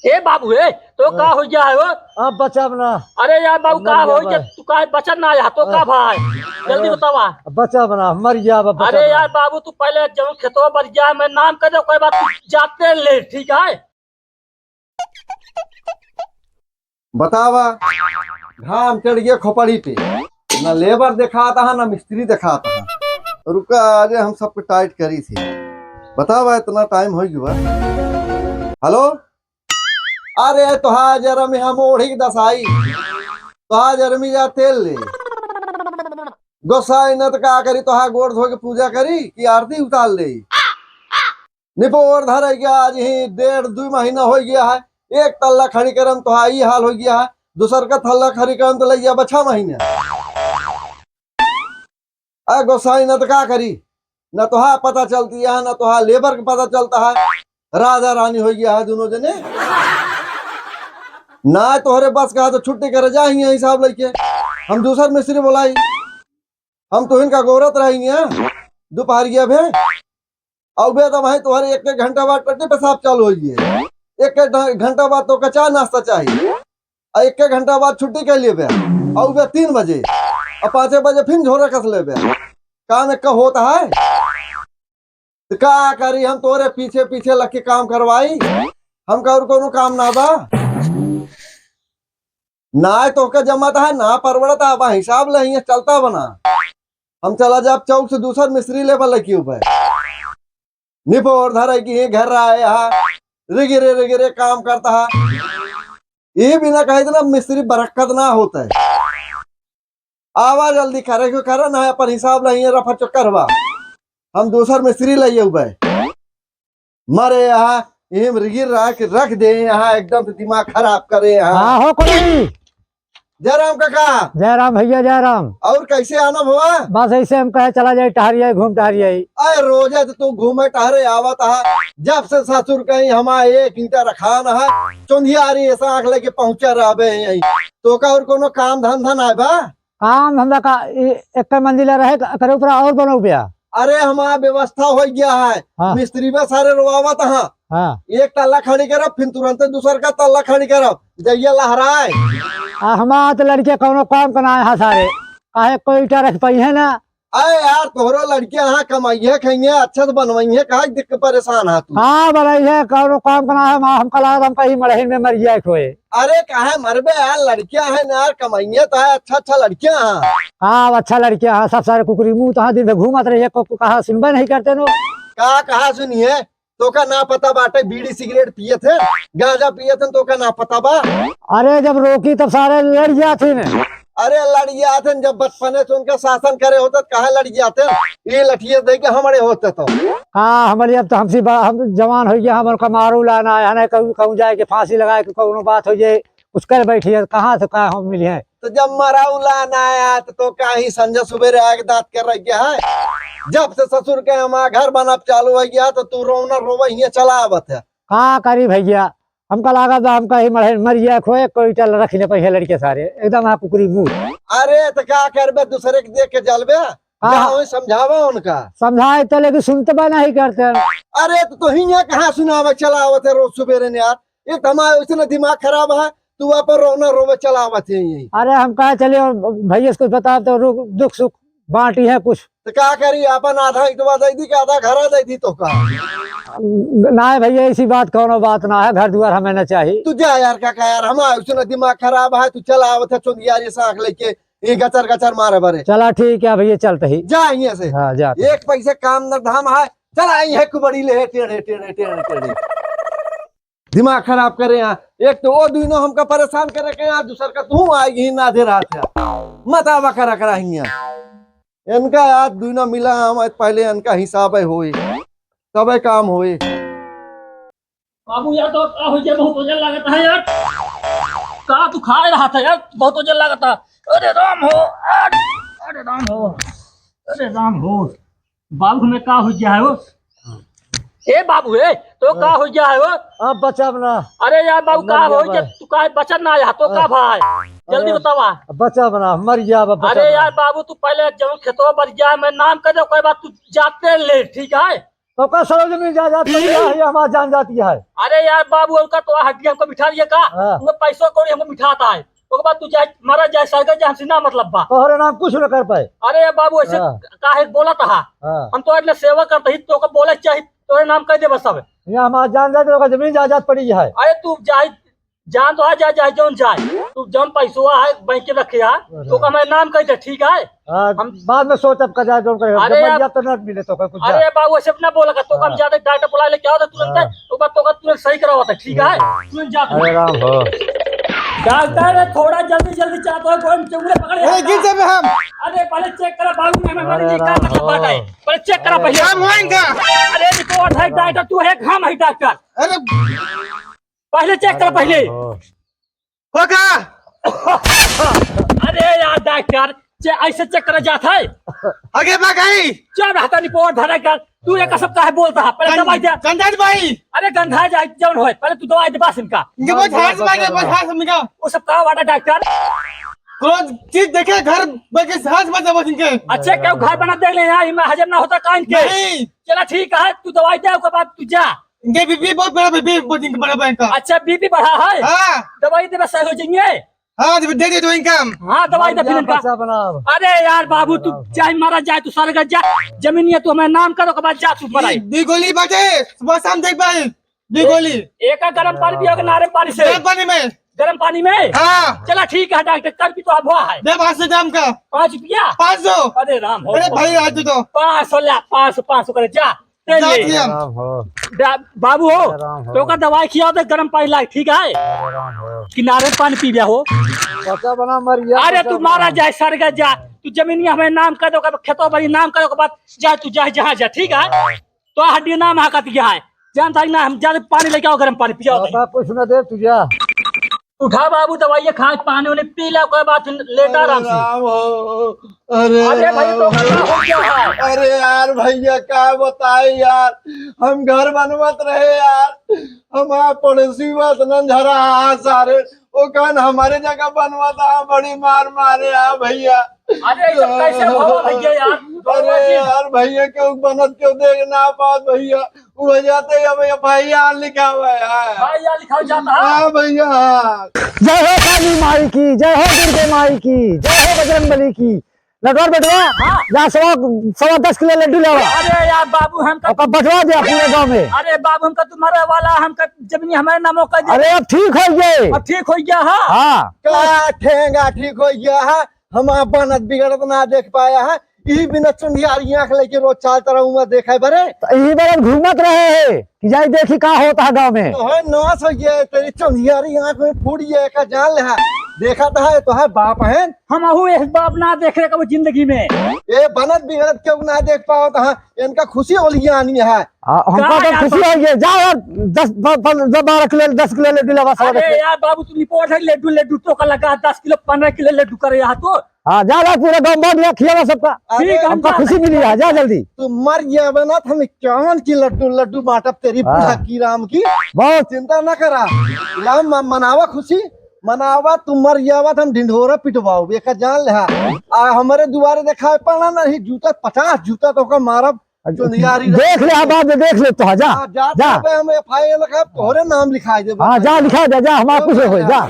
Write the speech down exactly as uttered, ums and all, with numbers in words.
ए बाबू, ए, तो का हो गया है वो? अब बचा बना। अरे यार बाबू, का हो गया? तू का बचत ना आया, तो का भाई? जल्दी बतावा। बचा बना, मर गया अब, बचा अरे बना। यार बाबू, तू पहले जब खेतवा पर गया, मैं नाम कर दे, कोई बात, तू जाते ले, ठीक है? बतावा, घाम चढ़ गया खोपड़ी पे, ना लेबर देखाता है, ना मिस्त्री देखाता है। रुका, आज हम सबको टाइट करी थी। बतावा, इतना टाइम हो गया। हेलो, अरे तोहा जरम हम ओढ़ी के दसाई, तोहा जरमी जा तेल ले। गोसाई न त का करी, तोहा गोड़ धो के पूजा करी कि आरती उतार ले? निपोर धर गया, आज ही डेढ़ दो महीना हो गया है। एक तल्ला खड़ी करम तो ई हाल हो गया है, दूसर का तल्ला खड़ी करम तो लग गया बा छह महीना। अरे गोसाई, न तो का करी, न तोहा पता चलती है, न तोहा लेबर के पता चलता है। राजा रानी हो गया है दोनों जने। ना तोहरे बस का तो छुट्टी करे जा ही हिसाब लेके। हम दूसर मिस्त्री बोलाई, हम तो इनका गोरत रही है दोपहर गया भे। अउबे तो भाई तोहरे एक एक घंटा बाद टट्टी पेशाब चालू होइ गए। एक एक घ-, घंटा बाद तोका चाय नाश्ता चाहिए। आ एक एक घंटा बाद छुट्टी कर लिए बे। अउबे तीन बजे। आ पाँचे बजे फिर झोरा कस ले बे। काम एक का होता है? तो का करी, हम तोरे पीछे पीछे लग के काम करवाई? हमका और कोनो काम ना बा? ना तोहका जमत है, ना परवड़त है, अब हिसाब ले हियाँ चलता बना। हम चला जाब चौक से दूसर मिस्त्री लेबा लगी ऊपर। निपोर धरे की ही घर आए हा, रिगिरे रिगिरे काम करता है। ये बिना कहे इतना मिस्त्री बरकत ना होता है। आवा जल्दी करे, क्यों करे ना, अपन हिसाब ले हियाँ रफा चक्कर बा। हम दूसर मिस्त्री ले ऊपर। मरे यहाँ इम रिगिर रख, रख दे यहाँ, एकदम से दिमाग खराब करे यहाँ। हाँ हो कोई। जय राम काका। जय राम भैया, जय राम। और कैसे आना हुआ? बस ऐसे हम कहे चला जाए टहरिया, घूम टहरिया। अरे रोजे तो तू घूमे टहरे आवत है, जब से ससुर कहीं हमारे एक ईंटा रखान है, चोंधियारी ऐसा आँख लेके पहुँचा रहबे यहीं। तोका और कोनो काम धंधा ना है बा? काम धंधा का इ-, एक मंजिला रहे, क-, करे ऊपर और बनउबे। अरे हमार व्यवस्था होइ गया है। हाँ। मिस्त्री बा सारे रोआवत हाँ। हाँ। एक तल्ला खड़ी करब, फिर तुरंते दूसर का तल्ला खड़ी करब, जइया लहराए। आ हमार तो लड़के कौनो काम का ना है सारे, काहे कोई ईंटा रख पाई है ना। अरे यार, तोहरो लड़के हाँ कमाइए खाइए, अच्छे से बनवाइए, काहे दिक्क परेशान है तू? हाँ, बनइहे, कौनो काम का ना है, माँ हमका लागत हम कहीं मड़हिन में मर गया खोए। अरे काहे मरबे यार, लड़कियां हैं ना यार, कमाइए तो है, अच्छा अच्छा लड़कियां हैं। हाँ, अब अच्छा लड़कियां हैं, सब सारे कुकुरी मुंह तो हाँ दिन भर घूमत रहिए, को, को कहा सुनबे नहीं करते नो। का कहा सुनिए, तोका ना पता बाटे, बीड़ी सिगरेट पियत है, गांजा पियत है, तोका ना पता बा? अरे जब रोकी तब सारे लड़ जाते हैं। अरे लड़ जाते हैं, जब बचपने से उनका शासन करे होते तो काहे लड़ जाते हैं? ये लठिए दे के हमारे होते तो। हाँ, हमारे अब तो हमसे बा-, हम जवान हो गया, हम उनका मारू लाना है, ना कहूँ, कहूँ जाए के फांसी लगाए के कौनो बात हो जाए, कुछ कर बैठी है, कहाँ से कहाँ हम मिले हैं? तो जब मराऊ लाना आया तो, तो का ही संझा सुबेरे आके दांत कर रह गया है? जब से ससुर के हमारा घर बनब चालू हो गया तो तू रोना रोवे हियाँ चला आवत है। का करी भैया, हमका लागत बा, हमका ही मरे, मर गया खोए, कोई टल रख ले पइहे लड़के सारे, एकदम हाँ कुकुरी मुंह। अरे तो का करबे, दूसरे के देख के जलबे, हाँ। जा वही समझावा उनका। समझाए तो लेकिन सुनते बा नहीं करते। अरे तो, तो हियाँ कहाँ सुनावे चला आवत है रोज सुबेरे ने यार, एक तो हमारा वैसे ना दिमाग खराब है, तू वहाँ पर रोना रोवे चला आवत है यही। अरे हम कहा चलिए भैया इसको बता तो रो-, दुख सुख बांटी है कुछ। तो का करी, अपन आधा इटवा दे दी कि आधा घरा दे दी तो का? ना भैया, ऐसी बात कौनो बात ना है, घर दुआर हमें ना चाहिए। तू जा यार काका यार, हमारा सुना दिमाग खराब है, तू चला आवत है चुंदियारी साख लेके, ये गचर गचर मारे बरे। चला ठीक है भैया, चलते ही। जा यहाँ से। हाँ, जा। एक पैसे काम न धाम है, चला यहीं कुबड़ी ले, टेढ़े, टेढ़े, टेढ़े, टेढ़े। दिमाग खराब करे यहाँ। एक तो वो दोनों हमका परेशान करे के यहाँ, दूसर का तू आएगी ही ना दे रहा था। मत आवा करा करा हियाँ। इनका यार दोनों मिला हम, पहले इनका हिसाब है होई, तबे काम होई। बाबू यार, तो का हो गया? बहुत वजन लागत है यार। का तू खाए रहा था यार? बहुत वजन लागत है। अरे राम हो, अरे, अरे राम हो, अरे राम हो। बाबू, हमें का हो गया है वो? ए बाबू, ए, तो का हो गया है वो? अब बचा बना। अरे यार बाबू, का हो गया? तू का बचत ना आया, तो का भाई? जल्दी बतावा। बचा बना, मर गया, बचा बना। अरे यार बाबू, तू पहले जब खेतवा पर गया, मैं नाम कर दे, कोई बात, तू जाते ले, ठीक है? तो का सरोजनी जा जाती है, ये हमार जान जाती है। अरे यार बाबू, ओका तो हड्डी हमको मिठा दिया का? हाँ। वो पैसों कौड़ी हमको मिठाता है। ओके बाद तू जाए, मरा जाए, सरगा जाए, हमसे ना मतलब बा। तोहरे नाम कुछ न कर पाए। अरे यार बाबू, ऐसे हाँ। काहे बोला था? हाँ। हम तो इतना सेवा करते ही तो का बोला चाहिए, तोहरे नाम कह दे बस सब। ये हमार जान जाए तो ओका जमीन जायदाद पड़ी है। अरे तू जाए, जान तो है, जाए, जाए, जौन जाए। तू जौन पैसवा है, बैंक के रखे है, अरे। तो का मैं नाम कह दे, ठीक है? हाँ, हम बाद में सोच अब का जाए, जौन करे। अरे जब यार, मर गया तो ना मिले तो कुछ अरे जा। बाबू, ऐसे ना बोला कर, तो हम हाँ। जाते डॉक्टर बुला ले, क्या होता तुरंत है? हाँ। तो बात तो का तुरंत सही करावा था, ठीक है? हाँ। तुरंत जा तू। अरे राम हो। डॉक्टर, थोड़ा जल्दी, जल्दी चाहता है, कोई चुंगले पकड़ ए, लेता। गिर जाबे हम। अरे पहले चेक करा बाबू, मैं, मैं, अरे मैं, राम हो। पहले चेक करा पहले। काम होएगा। अरे रिपोर्ट है डॉक्टर, तू है, हम है डॉक्टर। अरे पहले चेक करा पहले। अरे राम हो। हो का? अरे यार डॉक्टर, चे-, ऐसे चेक करा जात है? आगे बा गई। चल रहता रिपोर्ट धरा कर। तू एक सब काहे बोलता है? पहले गं-, दवाई दे। गंधा भाई। अरे गंधा जाए जौन होए, पहले तू दवाई दे बस इनका। इनके बहुत हाथ में, बहुत हाथ में का। वो सब का वाला डॉक्टर? रोज चीज देखे घर बल्कि हाथ में दबा इनके। अच्छा, क्यों घर बना देख ले यहाँ, इनमें हजम ना होता का इनके? नहीं। चला ठीक है, तू दवाई दे, ओकर बाद तू जा। इनके बीपी बहुत बड़ा, बीपी बहुत इनके बड़ा बैंक का। अच्छा, बीपी बढ़ा है? हाँ। दवाई दे बस सही हो जाएंगे। हाँ, दे, दे दे तो इनका। हाँ, दवाई दे फिर इनका। बच्चा बनाओ। अरे यार बाबू, तू चाहे मारा जाए, तू सारे का जा। जमीन ये तू हमारे नाम करो, के बाद जा तू पढ़ाई। दी गोली बाटे, सुबह शाम देख भाई, दी गोली। एक गरम पानी पियो के नारे पानी से। गरम पानी में। गरम पानी में? हाँ। चला ठीक है डॉक्टर, कल भी तो अब हुआ है। दे पाँच सौ ग्राम का। पाँच रुपया? पाँच सौ। अरे राम हो। अरे भाई, आज तो। पाँच सौ ले, पाँच सौ, पाँच सौ करे, जा। दे जा ले। दिया। राम हो। डा-, बाबू हो, राम हो। तो का दवाई खियाओ तो गरम पानी लाए, ठीक है? राम हो। किनारे पानी पी गया हो। बच्चा बना मर गया, अरे बच्चा तू मारा बना। जाए, सर गया जा। तू जमीनिया हमें नाम कर दो, खेतों पर नाम करो के बाद जा, तू जा, जहाँ जा, ठीक है? तो हड्डी नाम हाकत गया है। जानता है ना, हम जाते पानी लेके आओ, गरम पानी पियाओ। बाबा कुछ न दे तुझे। उठा बाबू, दवाई खा, पानी उन्हें पी ला, ओकर बाद फिर लेटा आराम से। राम हो, अरे अरे भाई, तो राम। का हो गया है? अरे यार भैया, का बताए यार, हम घर बनवत रहे यार, हमार पड़ोसी बा इतना झरा आ सारे, ओ कौन हमारे जगह बनवा था, बड़ी मार मारे आ भैया। अरे, ये सब कैसे भवा भैया यार? अरे यार, भैया क्यों बनत क्यों देख ना पात भैया, वो जाते अब एफ आई आर लिखा हुआ है। एफ आई आर लिखा जाता है? हाँ भैया, हाँ। जय हो काली माई की, जय हो दुर्गे माई की, जय हो बजरंग बली की। नटवर बेटवा, हाँ। जा सवा, सवा दस किलो लड्डू लावा। अरे यार बाबू, हमका ओका बंटवा दिया पूरे गाँव में। अरे बाबू, हमका तुम्हारे वाला, हमका जमीन हमारे नामों कर दिया। अरे अब ठीक हो गए। अब ठीक हो गया, हाँ? हाँ। का ठेंगा ठीक हो गया है, हम बनत बिगड़त ना देख पाया है। ई बिना चुंधियारी आँख लेके रोज चालत रहा हूँ, देखा है बरे। तो ई बरे घूमत रहे हैं। कि जाई देखी का होता है गाँव में। तोहर नाश हो गया, तेरी चंदियारी आँख में फूट गया, का जान ले है। देखा तो है, तोहर बाप है। हम अहू एक बाप ना देख रहे कबो जिंदगी में। ए बनत बिगड़त क्यों ना देख पावत है, इनका खुशी होली आनी है। आ, हमका का तो यार खुशी बा- है ये। जा यार, दस, ब-, ब-, ब-, बारह किलो, दस किलो लड्डू लावा, सौ अरे रुपये। यार बाबू, तू रिपोर्ट है, लड्डू, लड्डू तो का लगा, दस किलो, पन्द्रह किलो लड्डू करे यहाँ तो। हाँ, जा, जा, पूरा गाँव बांट लिया, खियावा सबका। अरे, ठीक, हम हमका जा। खुशी मिली है, जा जल्दी। तू मर गया बना, हम इक्यावन की लड्डू, लड्डू बांटब तेरी हाँ। बूढ़ा की राम की। बहुत। चिंता ना करा। राम म-, मनावा खुशी, मनावा, तू मर गया बा, हम ढिंढोरा पिटवाओ, बेका जान ले हा। आ, हमारे दुआरे देखा है, पड़ा नहीं, जूता, पचास जूता तो का मारब, चुंदियारी देख ले, अब आप देख ले तो, हाँ, जा, हाँ, जा। जा। पे हम एफ आई आर लिखा, तोहरे नाम लिखाई देबो। हाँ, जा, लिखा दे, जा, हमारा कुछ होए, जा।